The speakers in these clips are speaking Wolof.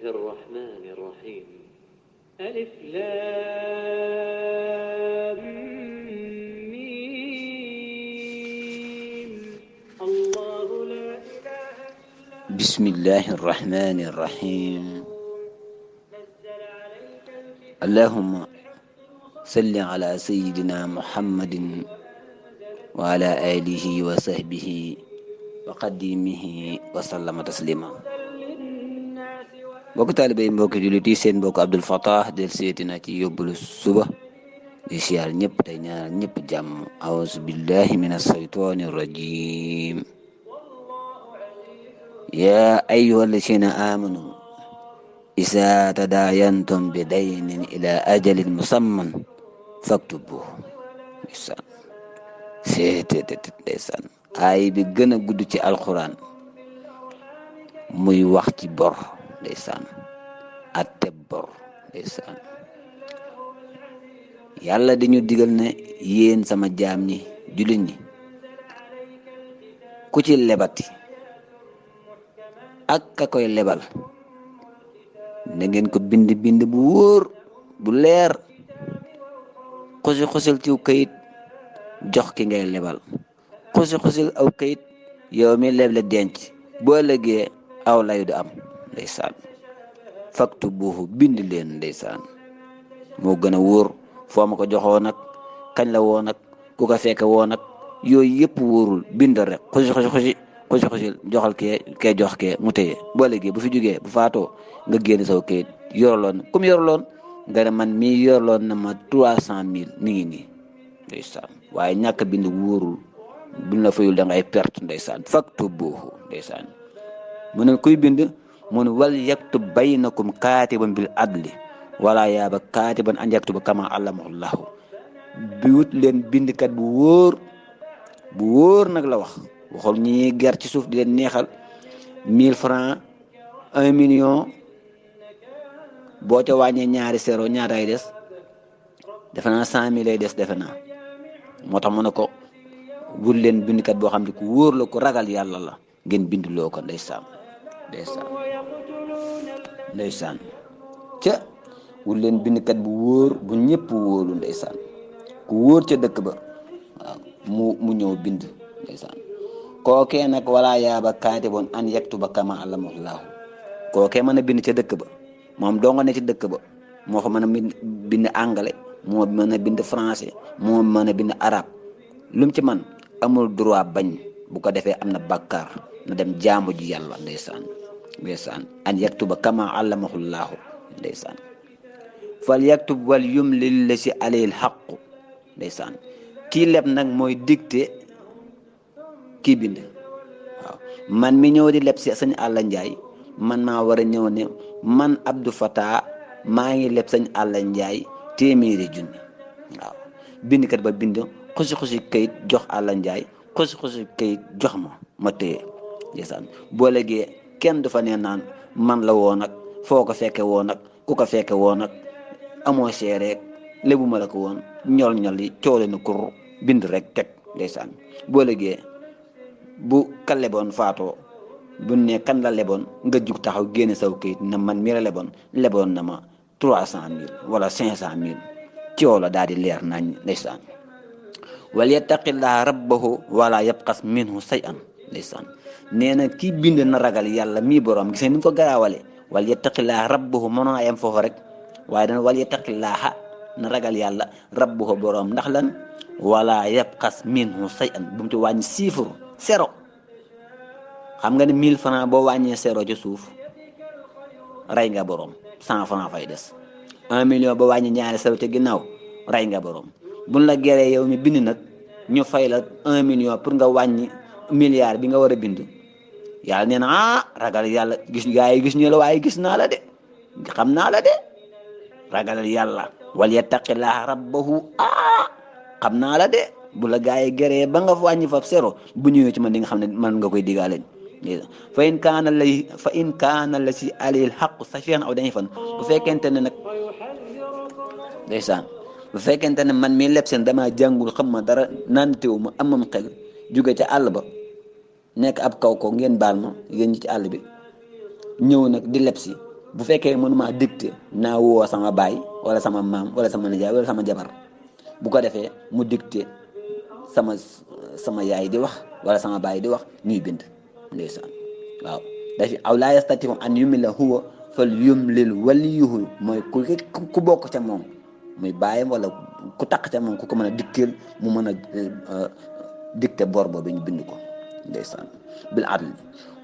الرحمن الرحيم ألف لام ميم الله لا إله إلا هو بسم الله الرحمن الرحيم نزل عليك الكتاب اللهم صل على سيدنا محمد وعلى آله وصحبه وقديمه وسلم تسليما للناس mbokk taalibe yi mbokki jullit yi seen mbokk Abdul Fattah del seeti na ci yóbbalu suba di siyaar ñëpp tey ñaanal ñëpp jàmm auzu billahi min ashaytani rajim ya ayyuha allazina amanu إذا تداينتم بدين إلى أجل مسمى فاكتبوه ndeysaan ndeysaan ay bi gën a gudd ci alxuraan muy wax ci bor ndeysaan atte bor ndeysaan yàlla dañu digal ne yéen sama jaam ñi jullit ñi ku ci lebati ak ka koy lebal na ngeen ko bind bu wóor bu leer xusil ciw kayit jox ki ngay lebal xusil aw kayit yow mi leble denc boo ëllëgee aw lay du am ndeysaan faktu buuxu bind leen ndeysaan moo gën a wóor foo ma ko joxoo nag kañ la woo nag ku ko fekke woo nag yooyu yëpp wóorul bindal rek xusil joxal kee jox kee mu téye boo ëllëgee bu fi jógee bu faatoo nga génn saw kayit yorloon comme yorloon nga ne man mii yorloon na ma 300,000 mi ngi nii ndeysaan waaye ñàkk bind wóorul buñ la fayul da ngay perte ndeysaan faktu buuxu ndeysaan mu ne kuy bind mu ne wal yaktub baynakum kaatiban bil adli wala yaaba kaatiban an yaktuba kama allamahullahu bi wut leen bindkat bu wóor nag la wax waxul ñi ger ci suuf di leen neexal 1000 francs 1 million boo ca wàññee ñaari zéro ñaataay des defe naa 100,000 lay des defe naa moo tax mu ne ko wut leen bindkat boo xam ne ku wóor la ku ragal yàlla la ngeen bindloo ko ndeysaan ca wut leen bindkat bu wóor bu ñëpp wóolu ndeysaan ku wóor ca dëkk ba waaw mu ñëw bind ndeysaan kookee nag wala yaaba kaatiboon an yaktuba kama allamahullahu kookee mën a bind ca dëkk ba moom doo nga ne ci dëkk ba moo fa mën a bind anglais moo mën a bind français moo mën a bind arabe lu mu ci man amul droit bañ bu ko defee am na bàkkaar na dem jaamu ji yàlla ndeysaan an yaktuba kama allamahullahu ndeysaan fal yaktub wal yumlil la si alil xaqu ndeysaan kii leb nag mooy dicté kii bind waaw man mi ñëw di leb si sëñ Alla Njaay man maa war a ñëw ne man Abdou Fattah maa ngi leb sëñ Alla Njaay 100,000 junni waaw bindkat ba bind xusi kayit jox Alla Njaay xusi kayit jox ma téye ndeysaan boo léegee kenn du fa nee naan man la woon nag foo ko fekke woon nag ku ko fekke woon nag amoo seereek lébu ma la ko woon ñol yi coole na kur bind rek teg ndeysaan boo léegee bu ka leboon faatoo bu ne kan la leboon nga jug taxaw génne saw kayit na man mi la leboon na ma 300,000 wala 500,000 coow la daal di leer nañ ndeysaan wal yattaqillaha rabbahu wala yabqas minhu shay'an ndeysaan nee na kii bind na ragal yàlla mii borom gis nga ni mu ko garaawale wal yattaqillaha rabbahu mënoo ayam foofu rek waaye dana wal yattaqillaha na ragal yàlla rabbahu borom ndax lan wala yabqas minhu shay'an bu mu ci wàññi chiffre zéro xam nga ne 1000 francs boo wàññee zéro ci suuf rey nga borom 100 francs fay des 1 million ba wàññi ñaari zéro ca ginnaaw rey nga borom buñ la geree yow mi bind nag ñu fay la 1 million pour nga wàññi milliard bi nga war a bind yàlla nee na ragal yàlla gis gaa yi gis ñu la waaye gis naa la de xam naa la de ragal yàlla wal yattaqillaha rabbahu xam naa la de bu la gaa yi geree ba nga wàññi fa zéro bu ñëwee ci man di nga xam ne man nga koy digaaleen fa in kaana la si alil xaqu safihan aw dañuy fan bu fekkente ne nag ndeysaan bu fekkente ne man mii leb seen damaa jàngul xam ma dara naan teew ma amam xel jóge ca àll ba nekk ab kaw ngeen baal ma yéen ñi ci àll bi ñëw nag di leb si bu fekkee mënumaa dicté naa woo sama baay wala sama maam wala sama nijaay wala sama jabar bu ko defee mu dicté sama yaay di wax wala sama baay di wax ñuy bind ndeysaan waaw dafi aw laa yastati an yumilla huwa fal yumlil waliyuhu mooy ku bokk ca moom muy baayam wala ku takk ca moom ku ko mën a dikkeel mu mën a dicté bor boobu ñu bind ko ndeysaan bil adl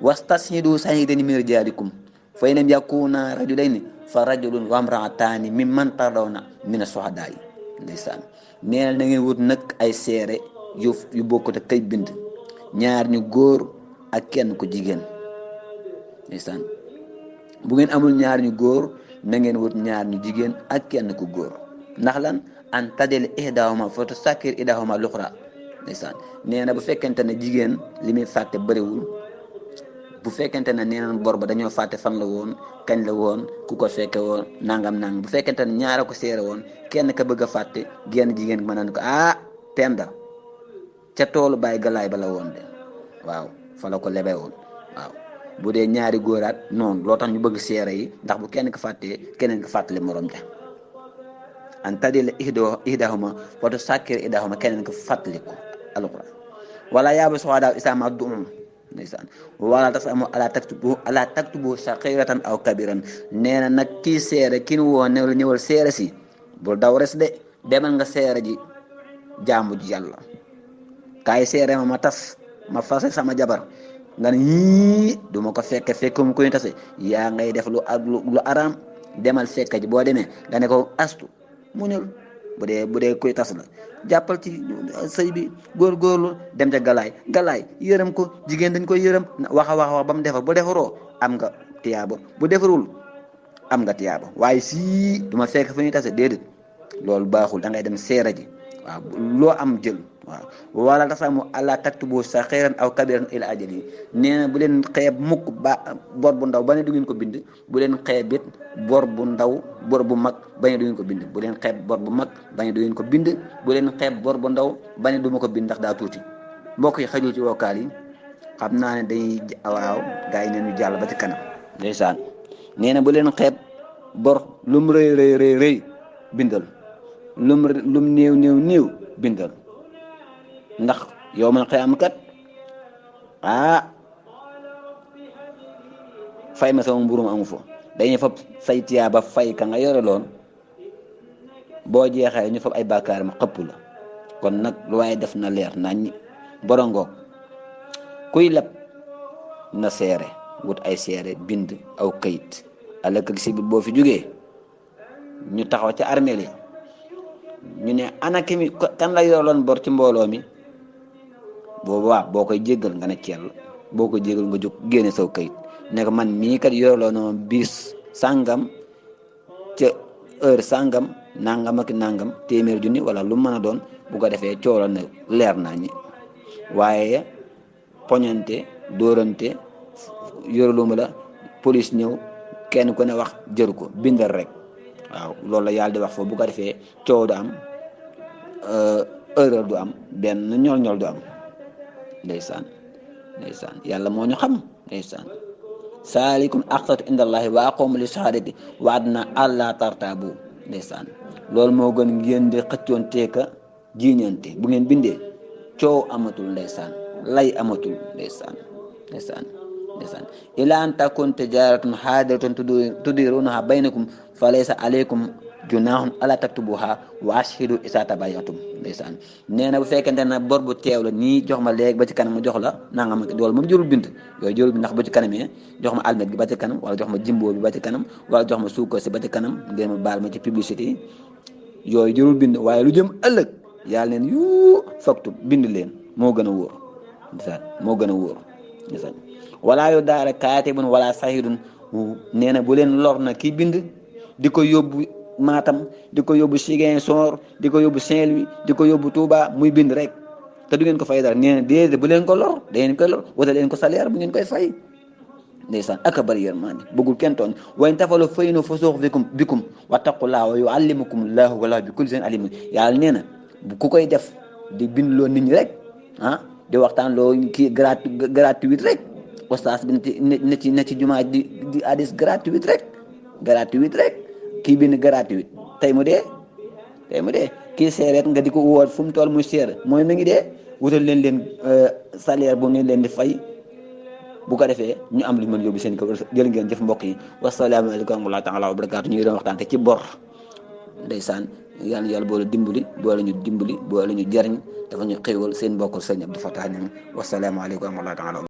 wastashidu shahidayni min rijalikum fa in lam yakuna rajulayni fa rajulun wa imra'atani mimman tardawna min as-shuhada'i ndeysaan neel na ngeen wut nag ay seere yu bokkut ak kay bind ñaar ñu góor ak kenn ku jigéen ndeysaan bu ngeen amul ñaar ñu góor na ngeen wut ñaar ñu jigéen ak kenn ku góor ndax lan an tadil ihdahuma fa tusakkir ihdahuma luxra ndeysaan nee na bu fekkente ne jigéen li muy fàtte bëriwul bu fekkente ne nee na bor ba dañoo fàtte fan la woon kañ la woon ku ko fekke woon nangam bu fekkente ne ñaara ko seere woon kenn ka bëgg a fàtte genn jigéen mën nañu ko Penda ca toolu bàyyi galaay ba la woon de waaw fa la ko lebee woon waaw bu dee ñaari góoraat noonu loo tax ñu bëgg seere yi ndax bu kenn ko fàttee keneen ko fàttali morom ja an tadil ihdahuma wa tusakkir ihdahuma keneen ko fàttali ko alquran wala yaaba soxaadaaw isaama duum ndeysaan wala tasamu ala taktubu saxiratan aw kabiran nee na nag kii seere ki nu woo ñëwal seere si bul daw res de demal nga seere ji jaamu ji yàlla kaay seere ma tas ma fase sama jabar nga ne yii du ma ko fekke mu koy tase yaa ngay def lu araam demal fekk ji boo demee nga ne ko astu muñul bu dee koy tas la jàppal ci sëy bi góorgóorlu dem ca galaay yërëm ko jigéen dañ koy yërëm wax ba mu defar bu defaroo am nga tiyaaba bu defarul am nga tiyaaba waaye sii du ma fekk fu ñuy tase déedéet loolu baaxul da ngay dem seera ji waaw loo am jël waaw wala tasamu ala taktubu saxiran aw kabiran ila ajali nee na bu leen xeeb mukk bor bu ndaw ba ne du ngeen ko bind bu leen xeebit bor bu ndaw bor bu mag ba ne du ngeen ko bind bu leen xeeb bor bu mag ba ne du ngeen ko bind bu leen xeeb bor bu ndaw ba ne du ma ko bind ndax daa tuuti mbokk yi xajul ci wokkaal yi xam naa ne dañuy waaw gars yi neen ñu jàll ba ci kanam ndeysaan nee na bu leen xeeb bor lum rëy bindal lum néew bindal ndax yow man xëyam kat fay ma sama mburum amu fa dañuy fab say tiyaaba fay ka nga yore loon boo jeexee ñu fab ay bàkkaar ma xëpp la kon nag lu waaye def na leer nañ borongoog kuy leb na seere wut ay seere bind aw kayit ëllëg si bi boo fi jógee ñu taxaw ca armeel yi ñu ne ana ki mi kan la yoroon bor ci mbooloo mi boobaa boo koy jéggal nga ne ceel boo koy jéggal nga jóg génne saw kayit ne ko man mii kat yoroloo na ma bis sàngam ca heure sàngam nangam ak nangam téeméer junni wala lu mën a doon bu ko defee coolo ne leer naa ñi waaye poñante dóorante yorolu ma la police ñëw kenn ku ne wax jëru ko bindal rek waaw loolu la yàlla di wax foofu bu ko defee coow du am erreur du am benn ñool du am ndeysaan yàlla moo ñu xam ndeysaan saalikum aqsatu indallahi wa aqwamu li shahadati wa adna alla tartabu ndeysaan loolu moo gën ngeen di xëccoon teeka jiiñante bu ngeen bindee coow amatul ndeysaan lay amatul ndeysaan ila an takun tijaratun hadiratun tudirunaha baynakum fa laysa alaykum junahun ala taktubuha wa ashhidu isa tabayatum ndeysaan nee na bu fekkente ne bor bu teew la nii jox ma léegi ba ci kanam ma jox la nanga ma doolu moom jërul bind yooyu jërul bind ndax ba ci kanamee jox ma almet gi ba ci kanam wala jox ma jimbo bi ba ci kanam wala jox ma suukar si ba ci kanam ngeen ma baal ma ci publicité yooyu jërul bind waaye lu jëm ëllëg yàlla neen yu faktub bind leen moo gën a wóor ndeysaan moo gën a wóor ndeysaan wala yu daara kaatibun wala sahidun nee na bu leen lor na kii bind di ko yóbbu Matam di ko yóbbu Ziguinchor di ko yóbbu Saint-Louis di ko yóbbu Touba muy bind rek te du ngeen ko fay dara nee na déedéet bu leen ko lor da ngeen koy lor wala leen ko salaire bu ngeen koy fay ndeysaan ak a bëri yërmande bëggul kenn tooñ wayn tafalu faynu fusuuq bikum wattaqullaaha wa yuallimukum llaahu wallaahu bi kulli shay'in aliim yàlla nee na ku koy def di bind loo nit ñi rek di waxtaan loo kii gratuit rek oustaz bi na ci jumaa di hadis gratuit rek gratuit rek kii bind gratuit tey mu dee kii seereet nga di ko woot fu mu toll muy seer mooy mi ngi dee wutal leen salaire bu ngeen leen di fay bu ko defee ñu am lu ñu mën yóbbu seen kër jërë ngeen jëf mbokk yi wasalaamaaleykum wa rahmatullahi taala wa barakaatu ñu ngi doon waxtaan te ci bor ndeysaan yàlla boole dimbali boole ñu jariñ dafa ñu xéewal seen mbokk sëñ Abdou Fatah Niang wasalaamaaleykum wa rahmatullahi taala